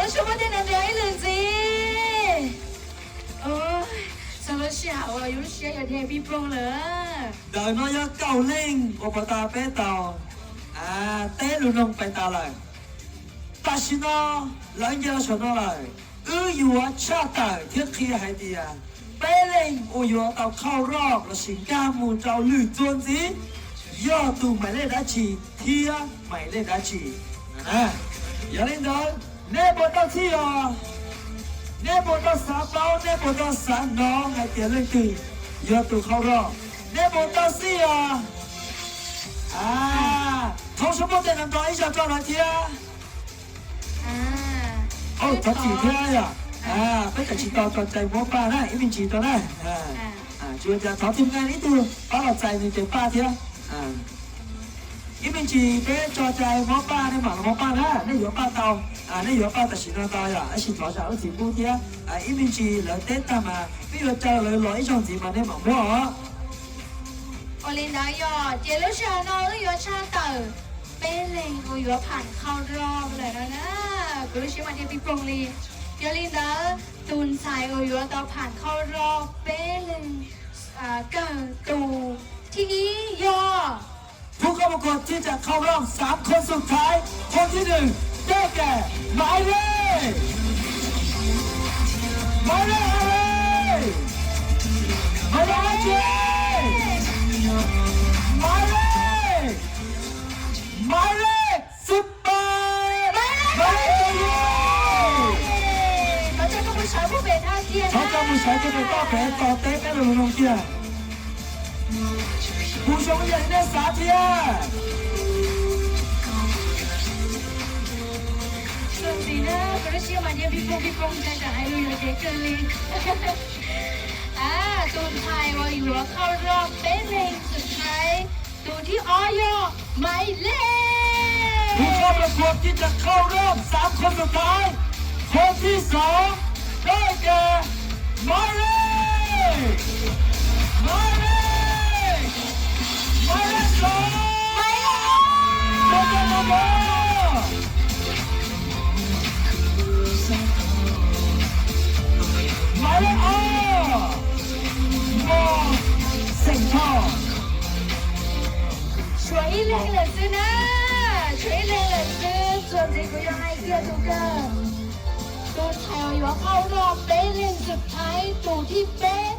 Sub muab tej no nrog ib lwm ntxiv. Txog lub sij hawm uas yus lub siab yuav dhia pib poog lawm. Ntawm no yog kaum leej uas puag ta peb tau teb lus noog pais tas lawm. Tam sim no lawv nce los saum no lawm, wb yuav tshaj tawm thiab qhia hais tias peb leeg uas yuav tauเข้ารอบlossis nkag mus rau lwm txuas ntxiv yog tus mais lej dab tsi thiab mais lej dab tsi. Yog li ntawd, nej puas tau txhij os? Nej puas tau xav paub, nej puas tau xav hnov hais tias leej twg yog tusเข้ารอบ? Nej puas tau txhij os? Thov sub muab tej no nrog ib zaug rau lawv thiab. Thov txim thiab yom. Peb tseem tsis tau tso cai muab paj na, ib me ntsis tso na. Tsis ua cas, thov team nga ib tug pab los txais nws tes paj thiab. Ib me ntsis peb tso cai muab paj, nej mam los muab paj na, nej yuav paj tau, nej yuav paj tam sim no tau yom, tab sis thov zam lub txim pub thiab. Ib me ntsis lawv teb tag mas peb yuav caw lawv los ib zaug ntxiv mas nej mam muab os. Ua li ntawd yog ces lub sij hawm no wb yuav tshaj tawm peb leeg uas yuav ผ่านเข้ารอบ lawm no na. Kuv lub siab mas dhia pib poog li. Yog li ntawd tus ntxhais uas yuav tau ผ่านเข้ารอบ peb leeg kawg tus thib ib yog ผู้เข้าประกวดที่จะเข้ารอบสามคนสุดท้าย คนที่หนึ่ง ได้แก่ หมายเลข หมายเลขอะไร หมายเลขอะไร หมายเลข หมายเลข สิบแปด หมายเลข สิบแปด Thov coj mus sawv pem toj pem tos teb peb lus noog kiag. Kuv zoo ib yam li nej xav thiab. Txuas ntxiv na, kuv lub siab mas dhia pib poog pib poog, ntshai tsam hais lus yuav ceev kawg li. Tus ntxhais uas yuav เข้ารอบ peb leeg สุดท้าย tus thib ob yog หมายเลข ผู้เข้าประกวดที่จะเข้ารอบสามคนสุดท้าย คนที่สอง ได้แก่ หมายเลข หมายเลข หมายเลขสอง หมายเลข หมายเลข หมายเลข หมายเลข Tshuav ib leeg lawm xwb na, tshuav ib leeg lawm xwb, txuas ntxiv kuv yuav hais kiag tus kawg. Tus ntxhais uas yuav เข้ารอบ peb leeg สุดท้าย tus thib peb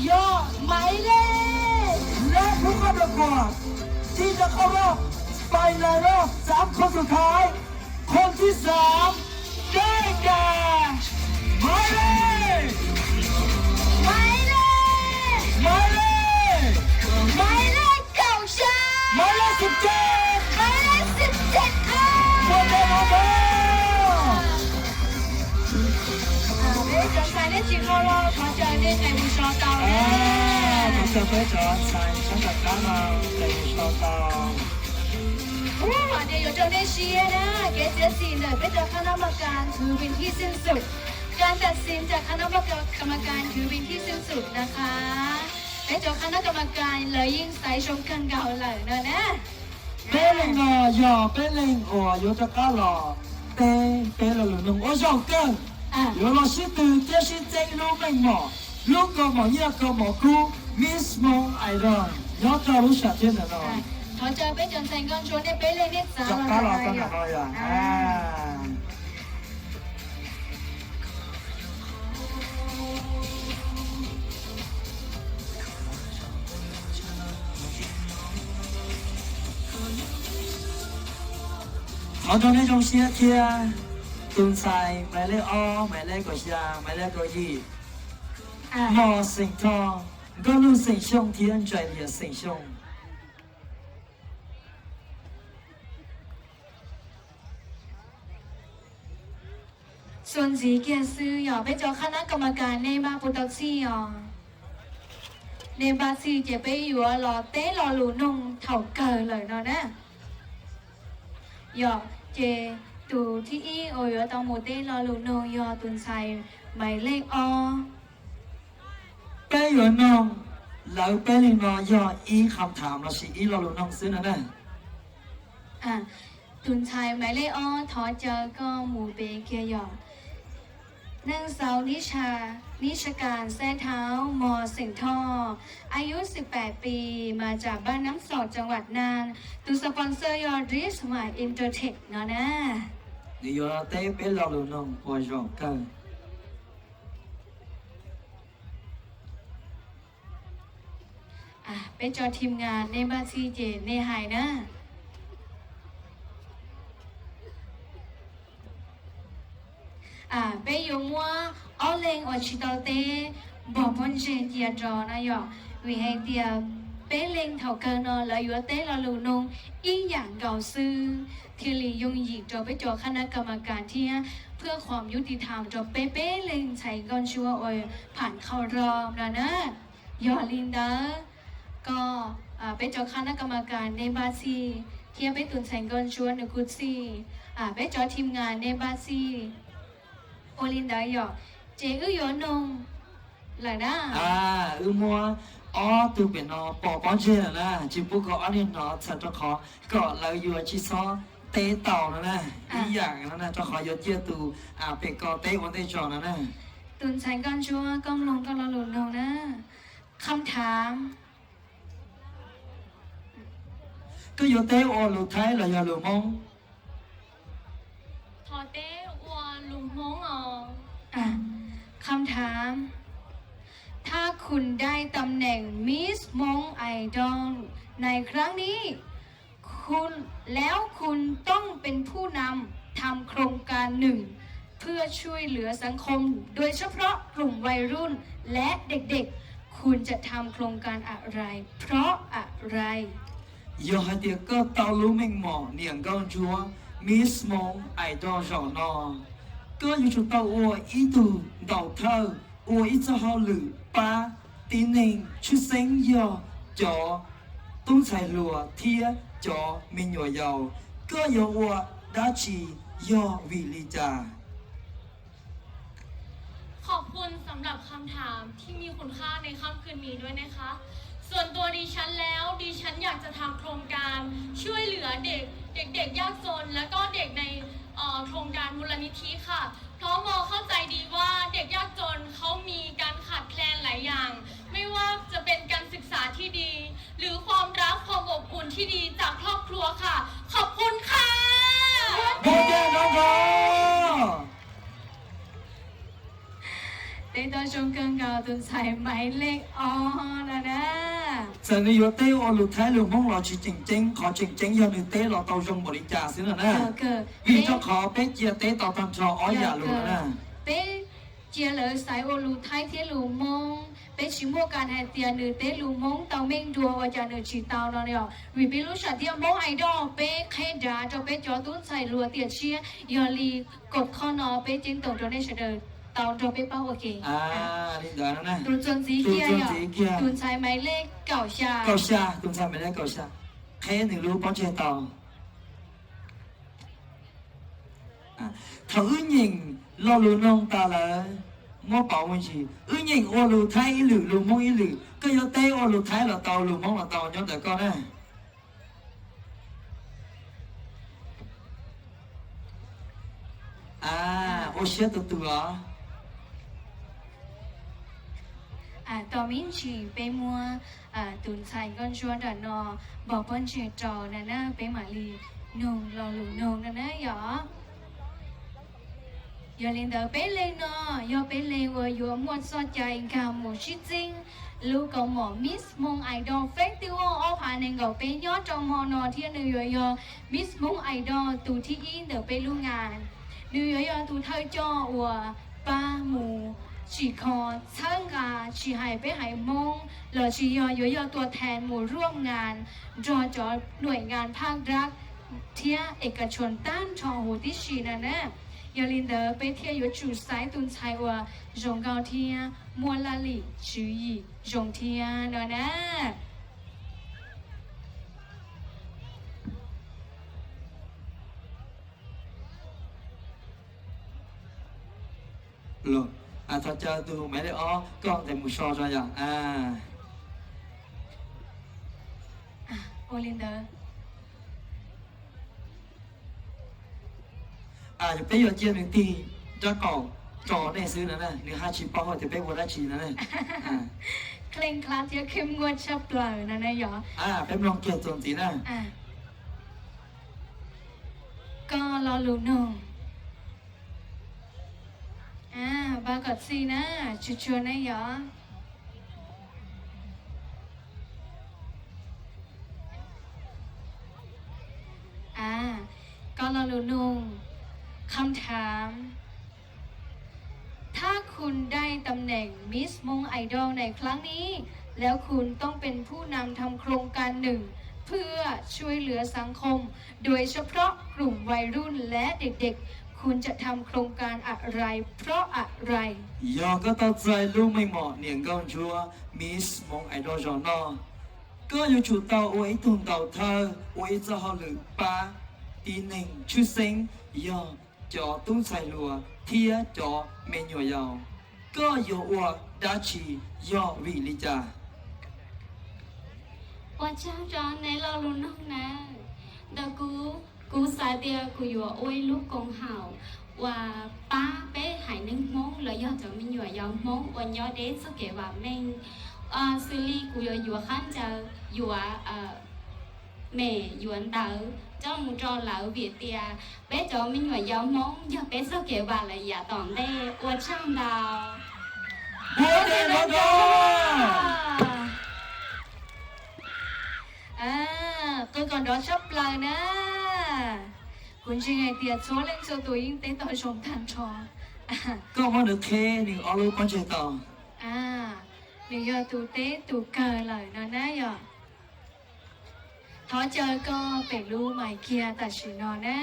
yog หมายเลข และผู้เข้าประกวดที่จะเข้ารอบไปในรอบสามคนสุดท้าย คนที่สาม ได้แก่ หมายเลข หมายเลข หมายเลข หมายเลข เก้าสิบเจ็ด หมายเลข สิบเจ็ด หมายเลข สิบเจ็ด ครับ Peb cov ntxhais nej tsis kho los thov caw nej nqes mus so tau na. Thov caw peb cov ntxhais sab nram qab no nqes mus so tau. Ua tias yuav rau nej siab na, kev txiav txim ntawm peb cov คณะกรรมการ ถือเป็นที่สิ้นสุด การตัดสินจากคณะกรรมการ ถือเป็นที่สิ้นสุดนะคะ Peb cov คณะกรรมการ lawv yeej xaiv zoo kawg nkaus lawm no na. Peb leeg no yog peb leeg uas yuav rov qab los teb peb lo lus noog ua zaum kawg, yuav los sib tw thiab sib txeeb lub meej mom, lub kaus mom nyiaj kaus mom kub Miss Hmoob Idol nyob rau lub sam thiab ntawm no. Thov caw peb cov ntxhais nkauj ntsuab nej peb leeg nej txav rov qab los tau ntawm no yog. Thov nrog nej zoo siab thiab. Tus ntxhais หมายเลข ob, หมายเลข kaum xya, หมายเลข kaum yim, Mos Xeem Thoj, Nkauj Nuj xeem Xyooj thiab Ntsaim Lias xeem Xyooj. Txuas ntxiv kiag xwb yog peb cov คณะกรรมการ nej npaj puas tau txhij os? Nej npaj txhij ces peb yuav los teb lo lus noog thaum kawg lawm no na. Yog, ces tus thib ib uas yuav tau mus teb lo lus noog yog tus ntxhais หมายเลข ob. Peb yuav noog lawv peb leeg no yog ib คำถาม lossis ib lo lus noog xwb no na. Tus ntxhais maiv lej ob thov caw koj mus pem kiag yom. นางสาว นิชา นิชการ แซ่เท้า มอ แสงทอง อายุสิบแปดปี มาจากบ้านน้ำสอด จังหวัดน่าน Tus sponsor yog Dream Smile Entertainment no na. Nws yuav teb peb lo lus noog uas zaum kawg. Peb tso thim ngas nej npaj txhij ces nej hais na. Peb yuav muab ob leeg uas tsis tau teb npog pob ntseg cia rau no yom, vim hais tias peb leeg thaum kawg no lawv yuav teb lo lus noog ib yam nkaus xwb, thiaj li yooj yim rau peb cov khab nab kas mas kas thiab phwj qhov yub tiv tham rau peb peb leeg ntxhais nkauj ntsuab uas pham khau ro no na. Yog li ntawd, koj, peb cov khab nab kas mas kas nej npaj txhij thiab peb tus ntxhais nkauj ntsuab nws kuj txhij, peb cov thim ngas nej npaj txhij. Ua li ntawd yom, ces wb yuav noog lawm na. Wb muab ob tug pem no pov pob ntseg lawm na, tsis pub kom ob niag no txhawm rau qhov kom lawv yuav tsis txhob teb tau no na. Ib yam no na, rau qhov yuav ciaj tus pem ko teb ua ntej tso no na. Tus ntxhais nkauj ntsuab, koj mloog koj lo lus noog na. Kham tham, koj yuav teb ua lus Thaib los yog lus Hmoob? Thov teb ua lus Hmoob os. คำถาม ถ้าคุณได้ตำแหน่ง Miss Hmong Idol ในครั้งนี้ คุณ แล้วคุณต้องเป็นผู้นำทำโครงการหนึ่ง เพื่อช่วยเหลือสังคม โดยเฉพาะกลุ่มวัยรุ่น และเด็กๆ คุณจะทำโครงการอะไร เพราะอะไร Yog hais tias koj tau lub meej mom niam nkauj ntsuab Miss Hmong Idol zaum no, koj yuav tsum tau ua ib tug ntaus thawj, ua ib txoj hauj lwm pab tib neeg tshwj xeeb yog cov tub ntxhais hluas thiab cov me nyuam yaus. Koj yuav ua dab tsi, yog vim li cas? ขอบคุณสำหรับคำถามที่มีคุณค่าในค่ำคืนนี้ด้วยนะคะ ส่วนตัวดิฉันแล้ว ดิฉันอยากจะทำโครงการช่วยเหลือเด็ก เด็กๆ ยากจน และก็เด็กใน เอ่อ โครงการมูลนิธิค่ะ เพราะโมเข้าใจดีว่าเด็กยากจนเขามีการขาดแคลนหลายอย่าง ไม่ว่าจะเป็นการศึกษาที่ดี หรือความรักความอบอุ่นที่ดีจากครอบครัวค่ะ ขอบคุณค่ะ Teb tau zoo kawg nkaus tus ntxhais Maiv Lej Ob no na. Txawm nws yuav teb ua lus Thaib lus Hmoob los tsis tseem ceeb, qhov tseem ceeb yog nws teb los tau zoo npaum li cas xwb no na. Vim rau qhov peb cia teb tau tag nrho ob yam lus no na. Peb cia lawv xaiv ua lus Thaib thiab lus Hmoob, peb tsis muaj kas hais tias nws teb lus Hmoob tau meej dua ua cas nws tsis tau no os. Vim peb lub sam thiaj Hmoob Idol peb qheb dav rau peb cov tub ntxhais hluas tiam tshiab, yog li kom qhov no peb ceeb toom rau nej sawv daws tau nrog peb paub ua ke. Tus txuas ntxiv kiag yog tus ntxhais Maiv Lej Kaum Xya. Tus ntxhais Maiv Lej Kaum Xya, qheb nws lub pob ntseg tau. Thaum wb nyeem lo lus noog tas lawm, muab pauv me ntsis, wb nyeem ua lus Thaib ib lwm, lus Hmoob ib lwm, koj yuav teb ua lus Thaib los tau, lus Hmoob los tau, nyob ntawm koj na. Ua siab tus tus os. Tos me ntsis peb muab tus ntxhais nkauj ntsuab nram no npog pob ntseg rau na na, peb mam li noog lo lus noog no na yom. Yog li ntawd peb leeg no yog peb leeg uas yuav muaj txoj cai nkag mus sib txeeb lub kaus mom Miss Hmoob Idol Festival ob phav nees nkaum peb nyob rau hmo no thiab nws yuav yog Miss Hmoob Idol tus thib ib ntawm peb lub ngas. Nws yuav yog tus thawj coj uas pab mus tsim kho txhawb nqa tsis hais peb haiv Hmoob los tsis yog, yuav yog tua thas mus ruaj ngas nrog cov nuam ngas phaj dab thiab es kas tshua tag nrho huv tib si no na. Yog li ntawd peb thiaj yuav tsum xaiv tus ntxhais uas zoo nkauj thiab muaj laj lim tswv yim zoo thiab no na. Thov caw tus Maiv Lej Ob koj tes mus so tso yom. Ua li ntawd. Peb yuav cia nws tig nraub qaum tso nej xwb no na, nws haj tsis paub hais tias peb ua dab tsi no na. เคร่งครัด thiab เข้มงวด tshaj plaws no na yom. Peb mloog kiag txuas ntxiv na. Koj lo lus nug. Npaj kom txhij na, tsuag tsuag na yom. Koj lo lus nug. คำถาม ถ้าคุณได้ตำแหน่ง Miss Hmong Idol ในครั้งนี้ แล้วคุณต้องเป็นผู้นำทำโครงการหนึ่ง เพื่อช่วยเหลือสังคม โดยเฉพาะกลุ่มวัยรุ่นและเด็กๆ คุณจะทำโครงการอะไร เพราะอะไร Yog koj tau txais lub meej mom niam nkauj ntsuab Miss Hmong Idol zaum no, koj yuav tsum tau ua ib tug ntaus thawj, ua ib txoj hauj lwm pab tib neeg tshwj xeeb yog cov tub ntxhais hluas thiab cov me nyuam yaus. Koj yuav ua dab tsi, yog vim li cas? Ua tsaug rau neb lo lus nug na. Ntawm kuv, kuv xav tias kuv yuav ua ib lub koom haum uas pab peb haiv neeg Hmoob los yog cov me nyuam yaus Hmoob uas nyob deb txoj kev vam meej. Xws li kuv yuav yuav qhab ncaws, yuav mem, yuav ntawv coj mus rau lawv vim tias peb cov me nyuam yaus Hmoob yog peb txoj kev vam lawm yav tom ntej. Ua tsaug ntau. Qw kom nrov tshaj plaws na. Kuv ntseeg hais tias txhua leej txhua tus yeej teb tau zoo tag nrho. Koj muab nws qheb nws ob lub pob ntseg tau. Nws yog tus teb tus kawg lawm no na yom. Thov caw koj pem lub mais kiag tam sim no na.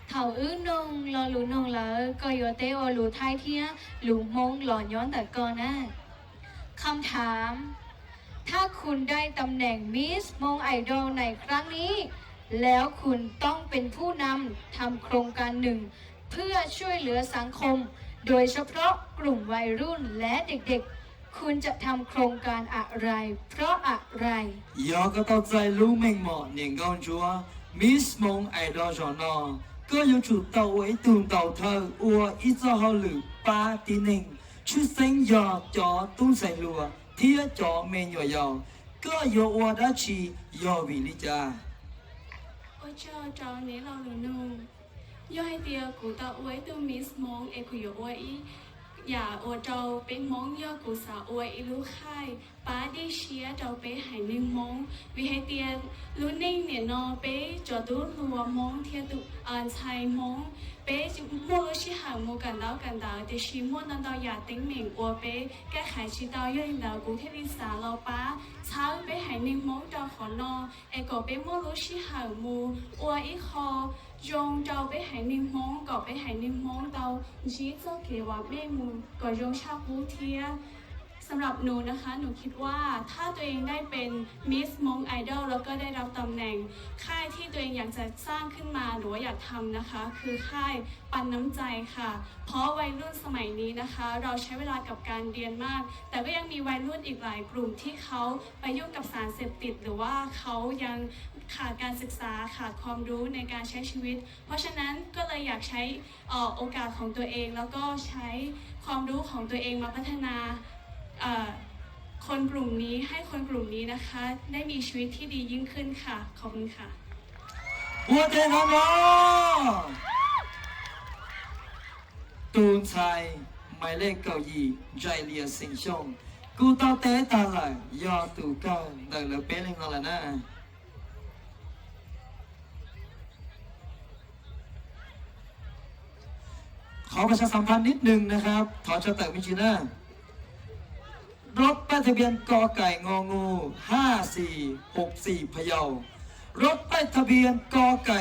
Thaum wb noog lo lus noog lawm, koj yuav teb ua lus Thaib thiab lus Hmoob los nyob ntawm koj na. คำถาม ถ้าคุณได้ตำแหน่ง Miss Hmong Idol ในครั้งนี้ แล้วคุณต้องเป็นผู้นำทำโครงการหนึ่ง เพื่อช่วยเหลือสังคม โดยเฉพาะกลุ่มวัยรุ่นและเด็กๆ คุณจะทำโครงการอะไร เพราะอะไร Yog koj tau txais lub meej mom niam nkauj ntsuab Miss Hmong Idol zaum no, koj yuav tsum tau ua ib tug ntaus thawj ua ib txoj hauj lwm pab tib neeg, tshwj xeeb yog cov tub ntxhais hluas thiab cov me nyuam yaus. Koj yuav ua dab tsi, yog vim li cas? Ua tsaug rau neb lo lus nug. Yog hais tias kuv tau ua ib tug Miss Hmoob es kuv yuav ua ib yam ua rau peb Hmoob, yog kuv xav ua ib lub khaij pab dej siab rau peb haiv neeg Hmoob, vim hais tias lub neej niam no peb cov tub hluas Hmoob thiab tus ntxhais Hmoob, peb muaj lub sij hawm mus kawm ntaub kawm ntawv, tiam sis muaj ntau ntau yam teeb meem uas peb kaj khaiv tsis tau. Yog li ntawd kuv thiaj li xav los pab txhawb peb haiv neeg Hmoob rau qhov no, es kom peb muaj lub sij hawm mus ua ib qho zoo rau peb haiv neeg Hmoob, kom peb haiv neeg Hmoob tau ntsib txoj kev vam meej mus kom zoo tshaj qub thiab. สำหรับหนูนะคะ หนูคิดว่าถ้าตัวเองได้เป็น Miss Hmong Idol แล้วก็ได้รับตำแหน่ง ค่ายที่ตัวเองอยากจะสร้างขึ้นมาหรือว่าอยากทำนะคะ คือค่ายปันน้ำใจค่ะ เพราะวัยรุ่นสมัยนี้นะคะ เราใช้เวลากับการเรียนมาก แต่ก็ยังมีวัยรุ่นอีกหลายกลุ่มที่เขาไปยุ่งกับสารเสพติด หรือว่าเขายังขาดการศึกษา ขาดความรู้ในการใช้ชีวิต เพราะฉะนั้นก็เลยอยากใช้ เอ่อ โอกาสของตัวเอง แล้วก็ใช้ความรู้ของตัวเองมาพัฒนา เอ่อ คนกลุ่มนี้ ให้คนกลุ่มนี้นะคะ ได้มีชีวิตที่ดียิ่งขึ้นค่ะ ขอบคุณค่ะ Ua tes no no. Tus ntxhais หมายเลข kaum yim Ntsais Lias xeem Xyooj kuj tau teb tag lawm, yog tus kawg ntawm lawv peb leeg no lawm na. Khov pas xav xam phaj nib nws na, thov tso tawm me ntsis na. Rub paj tha bian ko kais ngo ngu haj xis hauv xis pha yaus. Rub paj tha bian ko kais